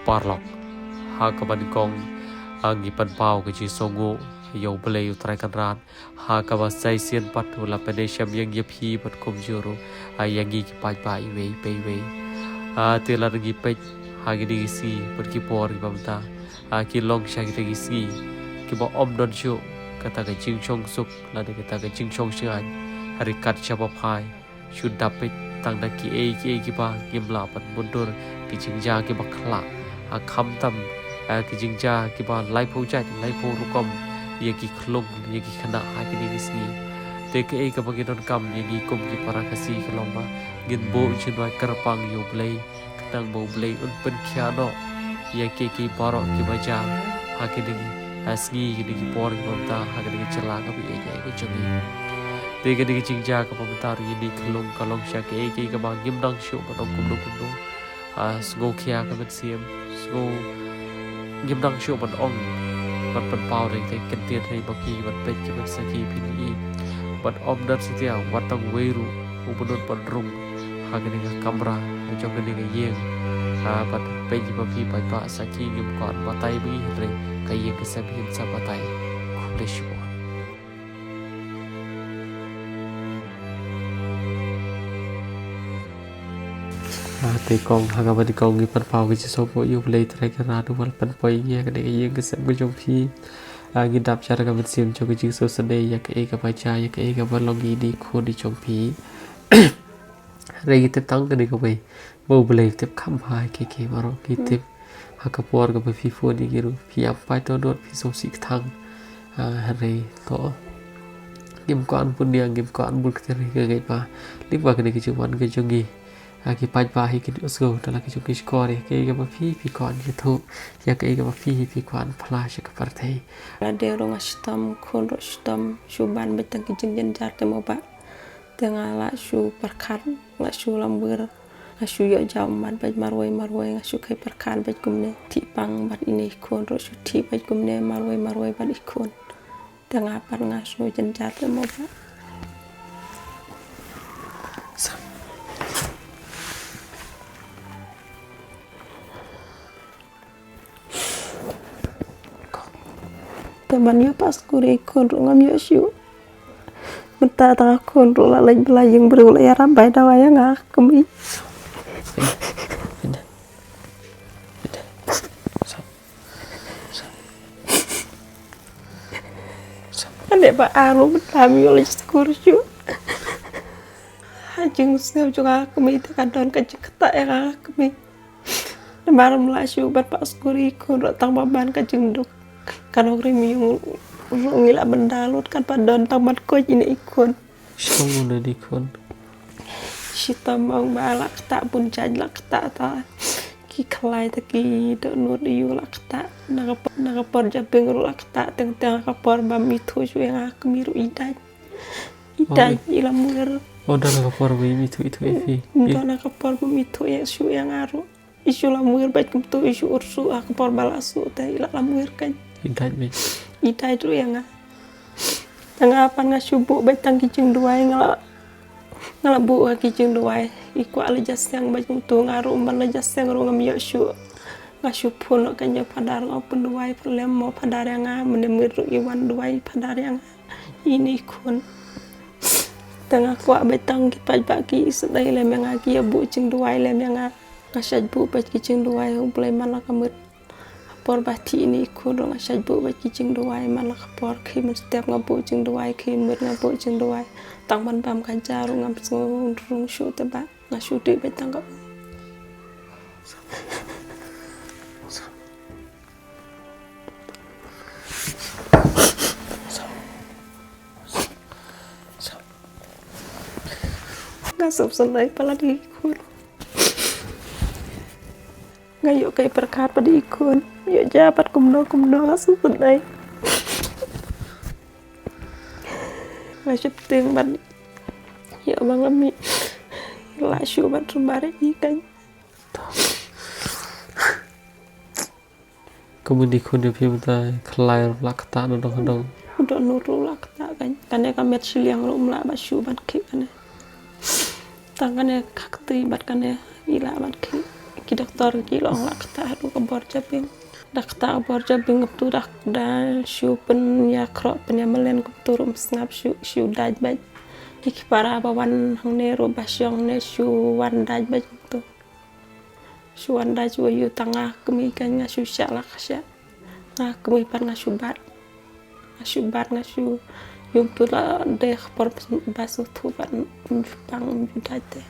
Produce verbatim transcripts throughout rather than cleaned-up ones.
paralok. Ha kaba nyngkong, ah, ngi pynpaw ka jingsngewnguh ïa U Blei U Trai Kynrad, ha kaba sa shisien pat u la pynïashem ïa ngi ïa phi bad kumjuh ruh, ah, ïa ngi ki paidbah iwei pa iwei. Ah, te lada ngi peit ha kine ki sngi bad ki por kiba mynta, ah, ki long sha kita ki sngi kiba ym don shuh kata ka jingshong suk lane kata ka jingshong shngaiñ, hynrei kat shaba phai shu dap beit tang da kiei kiei kiba ngim lah ban mutdur, ki jingjia kiba khlah, ah, khamtam, ah, ki jingjia kiba laiphew jait laiphew rukom ïa ki khlung ïa ki khynnah ha kine ki sngi. Te kaei kaba ngi donkam ïa ngi kum ki para Khasi ka long ba ngin buh jingduwai kyrpang ïa U Blei, khnang ba U Blei un pynkhiah noh ïa kiei kiei baroh kiba jia ha kine ki, ah, sngi, kine ki por kiba mynta, ha kane ka jylla kaba ïaid ïaid ka jong ngi. Te kane ka jingjia kaba mynta ruh ïa kine ki khlung ka long sha kaei kaei kaba ngim nang shuh ban ong kumno kumno. Ah, sngewkhia ka mynsiem, sngew ngim nang shuh ban ong, ban pynpaw da kata ka kyntien, hynrei ma phi ban peit, ki ban sakhi, phin ïohi. Bad ym don satia wat tang uwei ruh uba nud ban rung ha kane ka kamra, ha jong kane ka ïing. Ah, bad peit, ma phi paidbah, sakhi, ngim kwah ban batai ba ngi, hynrei ka ïing ka sem hi sa batai. Khublei shibun. Ah, te kong, ha kaba nyngkong ngi pynpaw ka jingsngewnguh ïa U Blei Trai Kynrad uba la pynpoi ïa ngi ha kane ka ïing ka sem ka jong phi. Ah, ngi dap sha ka mynsiem jong ka jingsngewsynei ïa kaei kaba jia, ïa kaei kaba long ïa kine ki khun jong phi. Hynrei ngi tip tang kane kawei, ba U Blei u tip kham bha ïa kiei kiei baroh. Ngi tip ha ka por kaba phi phone ïa ngi ruh, phi ïam paid dohnud, phi sngewsih kthang. Ah, hynrei to ngim kwah ban pynïeng, ngim kwah ban bun kti, hynrei nga ngeit ba lyngba kane ka jingwan ka jong ngi, ah, ki paidbah hi kin ïohsngew da la ka jong ki shkor ïa kaei kaba phi, phi kwah ban ïathuh, ïa kaei kaba phi hi phi kwah ban phla sha ka pyrthei. Lade ruh nga shitom, khun ruh shitom, shu ban beit tang ki jingjynjar te mo bah. Te nga la shu pyrkhat, la shu lamwir, nga shu ïoh jam mat bad marwei marwei, nga shu khie pyrkhat bad kumne. Thik pang bad ine i khun ruh shu thik bad kumne, marwei marwei bad i khun. Te nga pat nga shu jynjar te mo bah. Te ban ïoh pat skur ïa i khun ruh ngam ïoh shuh. Mynta tang ka khun ruh la leit ba la ïeng briew, la ïarap bai dawai ïa nga kmie. Ane ba ar ruh mynta ym ïoh leit skur shuh. Ha jingsngew jong nga kmie te ka don ka jingktah ïa nga kmie. Namar ym lah shuh ban pah skur ïa i khun ruh tang ba ban ka jingduk. Ka nongrim ïa u ruh ngi lah ban da lut, kan ba don tang ban koit ïa i khun. Shong u na di khun. Shitom ong ba la ktah bun jait, la ktah ta ki khlai ta ki dohnud ïa u la ktah. Na ka por, na ka por jabieng ruh la ktah, teng teng ka por ba mi thu shu ïa nga kmie ruh i dait. I dait, i lamwir. Oh, don na ka por ba i mi thu, i thu ïa phi. Don na ka por ba mi thu ïa shu ïa nga ruh. I shu lamwir bad kumtu, i shu ursu ha ka por ba la shu te i la lamwir kan. I dait bad. I dait ruh ïa nga. Te nga pan nga shu buh bad tang ki jingduwai, nga la, nga la buh ha ki jingduwai. I kwah la jaseng bad kumtu, nga ruh man la jaseng ruh ngam ïoh shuh. Nga shu phone noh kan ïa Phadar, nga pynduwai pynlem mo Phadar ïa nga, mynne miet ruh i wan duwai Phadar ïa nga. Ine i khun. Te nga kwah bad tang ki paidbah ki sdei lem ïa nga, ki ïa buh jingduwai lem ïa nga. Nga shait buh bad ki jingduwai, U Blei man la ka miet. Ka por ba thik ine i khun ruh nga shait buh bad ki jingduwai, man la ka por khie mynstep nga buh jingduwai, khie miet nga buh jingduwai. Tang ban bam ka ja ruh ngam sngew rung shuh te bah nga shu dih bad tang ka. Nga sngewsynei palat ïa ki khun. Nga ïoh kaei pyrkhat pat ïa ki khun. Ïoh jia pat kumno kumno, nga sngewsynei. Nga sheptieng bad ïoh ba ngam lah shuh ban sumar ïa ki kan. Kumne i khun jong phi mynta khlai ruh la ktah na dong ha dong. U dohnud ruh la ktah kan. Kane ka met shiliang ruh um lah ba shu ban khih kane. Tang kane ka kti bad kane i lah ban khih. Ki doktor ki la ong la kata haduh ka bor jabieng. Da kata ka bor jabieng kumtu da, da shu pynïakroh pynïamalen kumtu ruh ym sngap, shu, shu dait beit. Ki para ba wan hangne ruh ba shong hangne shu wan dait beit kumtu. Shu wan dait shu ïoh tang nga kmie kan nga shu shah la ka shah. Nga kmie pat nga shu bat. Nga shu bat nga shu ïoh tu la dei ka por ba sngewthuh pat ym ju pang ym ju dait te.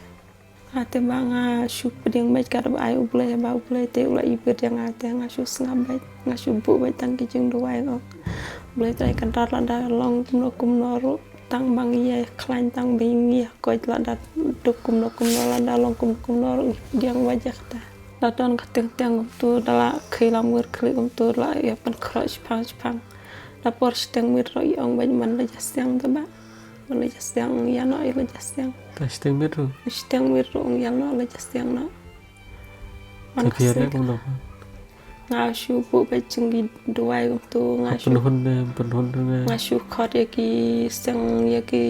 Nga te ba nga shu pdiang beit kat ba ai U Blei ba U Blei te u la ïa pdiang nga te nga shu sngap beit nga shu buh beit tang ki jingduwai nga ong. Blei Trai Kynrad lada long kumno kumno ruh tang ba ngi ïa khlaiñ tang ba ngi ïa koit lada duk kumno kumno lada long kumno kumno ruh ngi pdiang beit ïa kata. Da don ka teng teng kumtu da la khie lam wir khlieh kumtu da la ïa pynkhroh shipang shipang. Da por shiteng miet ruh i ong beit man la ja siang te ba. Man la ja siang ïa noh ïa la ja siang. Ta shiteng miet ruh. Shiteng miet ruh ïa noh la ja siang noh. Man Te ka phi ïa siang. Leh kumno? Nga shu buh beit jingduwai kumtu nga shu. Pynhun ne, pynhun ne. Nga shu khot ïa ki siang ïa ki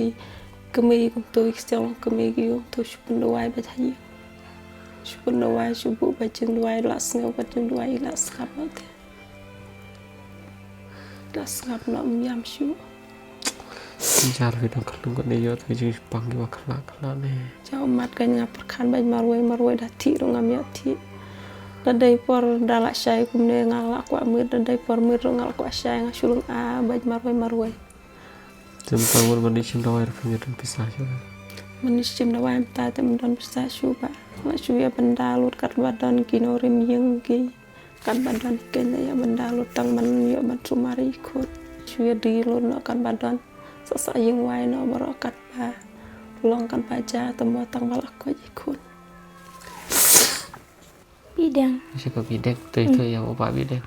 kmie kumtu ki siang long kmie ki kumtu shu pynduwai beit ha ïing. Shu pynduwai shu buh beit jingduwai la sngew beit jingduwai la sngap beit. La sngap noh ym ïam shuh. Jar wi dang khlung kane ïoh te jingpang ki wa khlak khlak ne. Jaw mat kan nga pyrkhat beit marwei marwei da thik ruh ngam ïoh thik. Da dei por da la shai kumne nga la kwah miet da dei por miet ruh nga la kwah shai nga shu lynga beit marwei marwei. Te mynta wat ban ïa shim dawai ruh phi don pisa shuh. Ban ïa shim dawai mynta te ym don pisa shuh ba. Nga shu ïa ban da lut kat ba don ki nongrim ïing ki. Kat ba don hi kein ïa ban da lut tang ban ïoh ban sumar ïa i khun. Shu ïa die lut noh kat ba don. Sa sa ïing wai noh baroh kat ba long kat ba ja tang ba tang ba la koit i khun. Pideng. Sha ka pideng. Te to ïa ba pideng.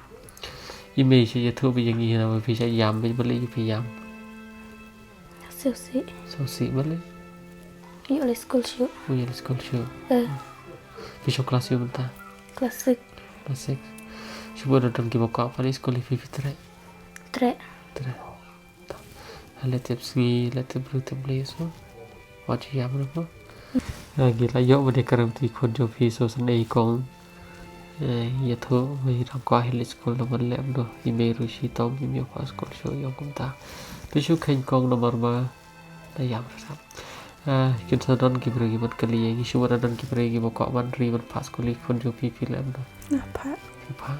I mei sha ïa thu ba ïa ngi na ba phi sha ïam ba ba le ïa phi ïam. Seusi. Seusi ba le. Ïoh le skul shu. Ïoh le skul shu. Eh. Phi shu klas ïoh mynta. Klas six. Klas six. Shu ba don ki ba ka pa le skul ïa phi phi tre. Tre. Tre. Ha le tip sngi le tip bru tip le so. Wat ïa bru ko. Agi la ïoh ba de karam ti khun jong phi so san ei kong. Ïa thu ba i rang ko hi le skul na ban lem do i mei ru shi tong i mei pa skul shu ïong kumta. Tu shu khein kong na mar ma na ïam rasa. Kin sa don ki breu ki ban kali ïa ngi shu ban don ki breu ki ba ko ban ri ban pa skul i khun jong phi phi lem do. Na pa. Phi pa.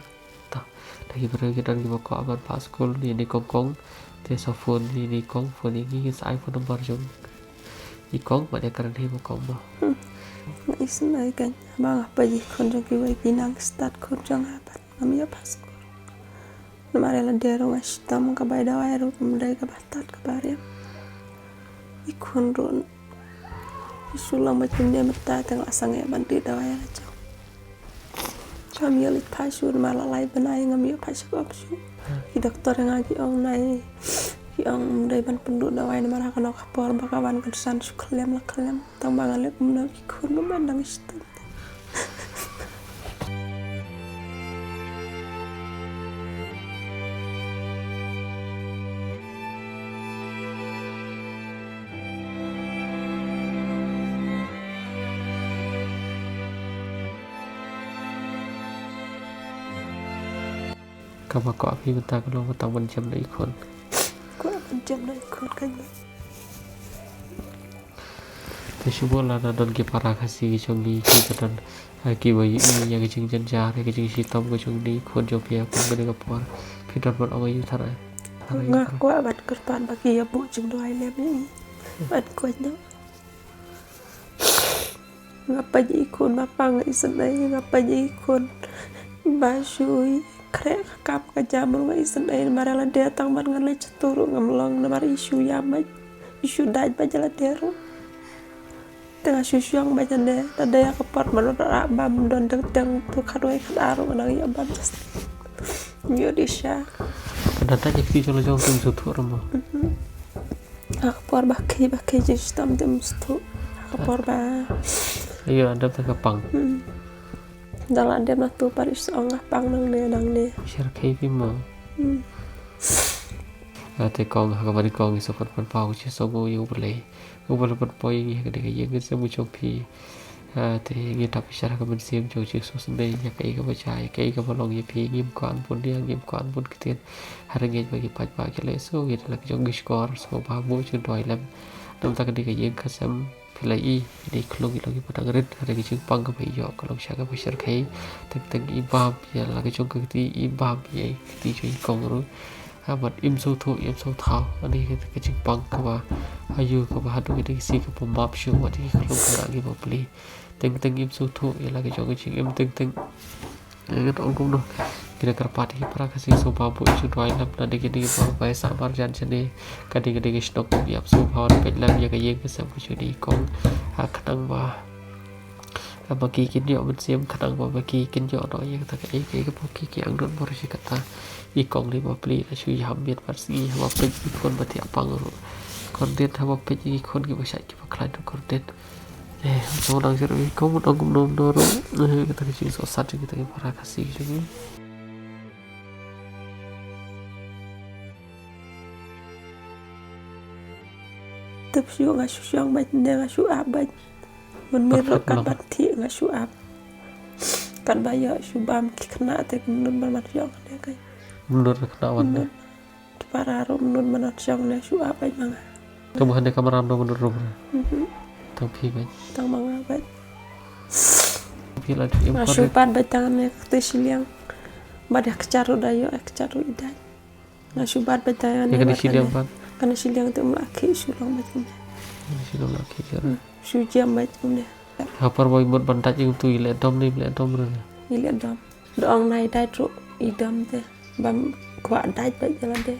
Ta da ki breu ki don ki ba ko ban pa skul ni ni kong kong. Te sa phone ni ni kong phone ni ngi sa ai phone number jong i kong ba de karan hi ba kong ba. Nga isnai kan ba nga pa ji khun jong ki wei ki nang start khun jong nga pat ngam ïa pa skul. Namar ïa la der nga shitom ka bai dawai ruh kum dei ka ba start ka ba riam. I khun ruh i shu long ba kim ne mynta tang la sang ïa ban dei dawai la jong. Cham ïa leit phah shuh namar la lai bnai ngam ïoh phah shuh ap shuh. Ki doktor nga ki ong nai ki ong ym dei ban pynduh dawai namar ha kano ka por ba ka wan kan san shu khlem la khlem tang ba nga leh kumno ki khun ba ban dang shitom. Kaba kwah phi mynta ka long ba tang ban jem da i khun. Kwah ban jem da i khun kan. Te shu bun la na don ki para Khasi ki jong ngi ki ka don ha ki ba ïa ki jingjanjar ïa ki jingshitom ka jong ngi khun jong phi ha kum kane ka por. Phi don ban ong aïu tharai. Nga kwah ban kyrpad ba ki ïa buh jingduwai lem ïa ngi. Ban kwah noh. Nga peit ïa i khun ba pang nga isynei nga peit ïa i khun ba shu khreh ka kam ka jam ruh nga isynei namar ïa lade tang ban ngan leit shatu ruh ngam long namar i shu ïam beit i shu dait beit ïa lade ruh. Te nga shu shong beit ïa lade lade ïa ka por man ruh da bam don teng teng tu khatwei khatar ruh nga nang ïa bam just. Ïoh di sha. Ka data ïa ki jong la jong tum shu thuh ruh mo. Ha ka por ba khie ba khie jingshitom te ym sngewthuh. Ha ka por ba. Ayo, dep te ka pang. Da la dep na tu pat i shu ong nga pang nangne nangne. Share khie phi mo. Te kong ha ka ban kong i sa pat pat pau shi song u ïa u Blei. U Blei pat pau ïa ngi ha ka dei ka ïing ka sem u jong phi. Ah, te ngi tap bishar ha ka mynsiem jong jingsngewsynei ïa kaei kaba jia, ïa kaei kaba long ïa phi, ngim kwah ban pun ïa, ngim kwah ban pun ktien. Hynrei ngeit ba ki paidbah ki leh shuh, ïa la ka jong ki shkor sngewbha buh jingduwai lem. Namar kane ka ïing ka sem phi la i, ine i khlung i long iba dang rit, hynrei ka jingpang kaba i ïoh ka long sha kaba shyrkhei. Teng teng i bam ïa la ka jong ka kti, i bam ïa i kti jong i kong ruh. Ha, bad im sngewthuh, im sngewthaw. Ani ka, ka jingpang kaba ha ïew kaba haduh ine i sngi kaba map shuh wat ïa ki khlung khynnah kiba pli. Teng teng im sngewthuh ïa la ka jong ka jingim teng teng. Ngan ong kumno. Ki nang kyrpad ïa ki para Khasi sngewbha buh jingduwai lem, lada kine kiba bai sah marjan shane. Ka dei ka dei ka shnong kum ïap, sngewbha wan peit lem ïa ka ïing ka sem ka jong i kong. Ha, khnang ba, ha, ba ki kin ïoh mynsiem, khnang ba, ba ki kin ïoh noh ïa kata kaei kaei kaba ki, ki angnud bor shi katta. I kong dei ba pli, la shu ïam miet bad sngi, haba peit ïa ki khun ba thiah pang ruh kordit, haba peit ïa ki khun kiba shait kiba khlaiñ ruh kordit. Eh, sngewdang sir wi, ko mut ong kumno kumno ruh. Eh, kata ka jingsohsat jong kita ki para Khasi jong ngi. Tip shu nga shu shong bad ne nga shu ap bad. Mynmiet ruh kat ban thiah nga shu ap. Kat ba ïoh shu bam ki khynnah te kumno ban ban shong ne kai. Mynmiet ruh khynnah wan ne. Te para ruh mynmiet ban ban shong ne shu ap bad ma nga. Te ba hynne ka maram ruh mynmiet ruh. Mhm. Tang phi bad. Tang ma nga bad. Phi la im. Nga shu pat bad tang ne ka te shiliang. Bad ïa ka kjat ruh da ïoh, ïa ka kjat ruh i dait. Nga shu bat bad tang ïa kane shiliang pat. Kane shiliang te um lah khih, shu long bad kumne. Kane shiliang lah khih, shu jiam bad kumne. Ha por ba i mut ban dait ïa utu i leh dom ne, i leh dom re. I leh dom. Da ong nai dait ruh i dom te. Bam kwah dait bad ïa lade.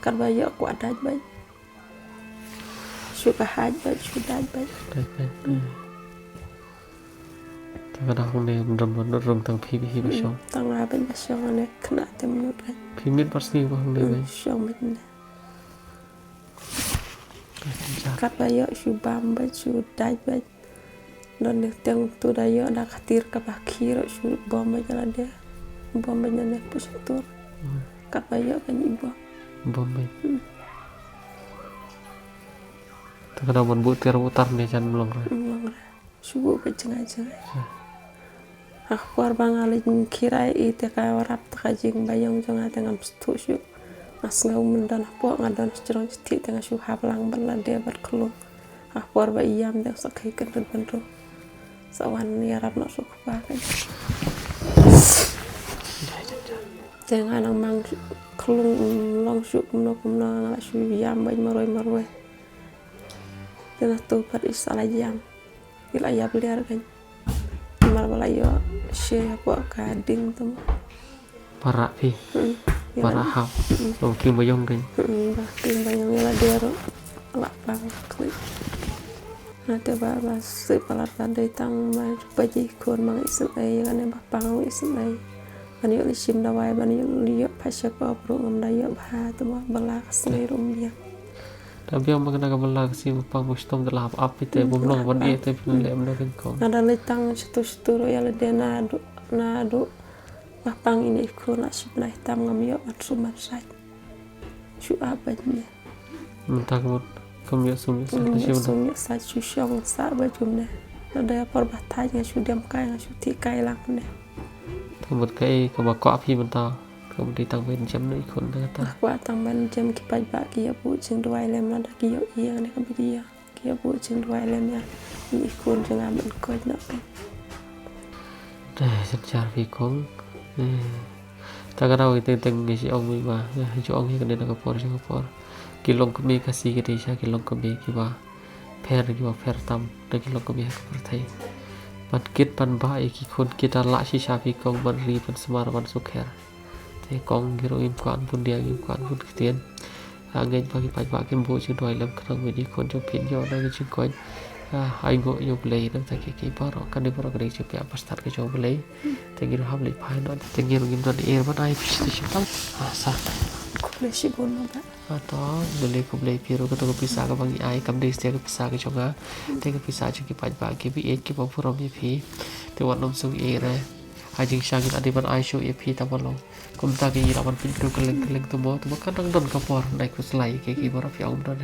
Kat ba ïoh kwah dait bad. Shu ka hait bad, shu dait bad. Dait bad. Hmm. Te ka dang hangne ym don ba nud rung tang phi, phi ba shong. Tang nga bad ba shong ne khynnah te mynta. Phi miet bad sngi ba hangne bad. Shong bad ne. Kat ba ïoh shu bam bad shu dait bad. Don ne teng tu da ïoh da ka tir kaba khih ruh shu bom bad ïa lade. Bom bad ïa ne push tur. Kat ba ïoh ka ngi bom. Bom bad. Te ka dang ban buh tiar buh tar ne jan mlong re. Mlong re. Shu buh bad jngai jngai. Ha ka por ba nga leit khirai i te ka rap ta ka jingbaïong jong nga te ngam sngewthuh shuh. Nga sngew myn don hapoh nga don sha jrong shi thiah te nga shu hap lang bad lade bad khlung. Ha ka por ba i ïam te sa khie kyndit bynriew. Sa wan ïarap noh shuh kpa ka. Te nga nang mang khlung, long shuh kumno kumno nga la shu ïam bad marwei marwei. Te na tu pat i sa la ïam. I la ïap liar kan. Mar ba la ïoh shi hapoh ka ding tu. Para phi. Para hap. Long king baïong kan. Ba king baïong ïa lade ruh. La pang klik. Na te ba ba sip palat ba dei tang ba ba ji khun mang isynei ïa kane ba pang isynei. Ban ïoh lishim dawai ban ïoh ïoh phashep ba ruh ngam da ïoh ba tu ba la ka snei ruh ym biang. Da biang ma kane ka bala ka sngi ba pang ba shitom da la hap ap ite bym long ban ïa te pynleh mno kan ko. Nga da leit tang shitu shitu ruh ïa lade naduh naduh ba pang ine i khun la shi bnai tam ngam ïoh ban sum ban sait. Shu ap bad ne. Mynta ka mut kam ïoh sum ïoh sait. Kam ïoh sum ïoh sait, shu shong sah bad kumne. Lada ïa por ba thait nga shu dem kai nga shu thiah kai lang ne. Ka mut kaei kaba kwah phi mynta. Ka mut dei tang ban jem na i khun na kata. Nga kwah tang ban jem ki paidbah ki ïa buh jingduwai lem lada ki ïohi ïa kane ka video. Ki ïa buh jingduwai lem ïa i khun jong nga ban koit noh. Te synshar phi kong. Te ka daw teng teng ngi shu ong mih ba ngi shu ong ïa kane na ka por sha ka por. Ki longkmie Khasi ki dei sha ki longkmie kiba pher kiba pher tam na ki longkmie ha ka pyrthei. Ban kit ban bah ïa ki khun kita lah shisha phi kong ban ri ban sumar ban sukher. Te kong ngi ruh ngim kwah ban pyndiang ngim kwah ban pynktien. Ngeit ba ki paidbah kin buh jingduwai lem khnang ba ine i khun jong phi in ïoh na ka jingkoit. Ai nguh ïa U Blei nangta kiei kiei baroh kane baroh ka dei ka jingpynïaid ba stad ka jong U Blei. Te ngi ruh hap leit phai noh te ngi ruh ngim don ei ei ban ai phi shisha. Sa. Khublei shibun ma ba. Hato, khublei khublei phi ruh kato ka pisa kaba ngi ai kam dei satia ka pisa ka jong nga. Te ka pisa jong ki paidbah kiba ïeit kiba burom ïa phi. Te wat nym sngewsih re. ha jingshisha ngin adi ban ai shuh ïa phi tang ban long. Kumta ki ïa ban pynthut kylleng kylleng tu mo tu mo kan dang don ka por nai khuslai ki ki bor phi ong don.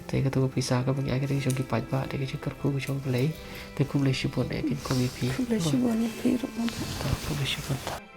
Te ka tu pisa ka bang ïa ka ding jong ki paidbah te ka jingkyrkhu ka jong U Blei. Te khublei shibun ïa phi kum ïa phi. Khublei shibun ïa phi ruh. Khublei shibun.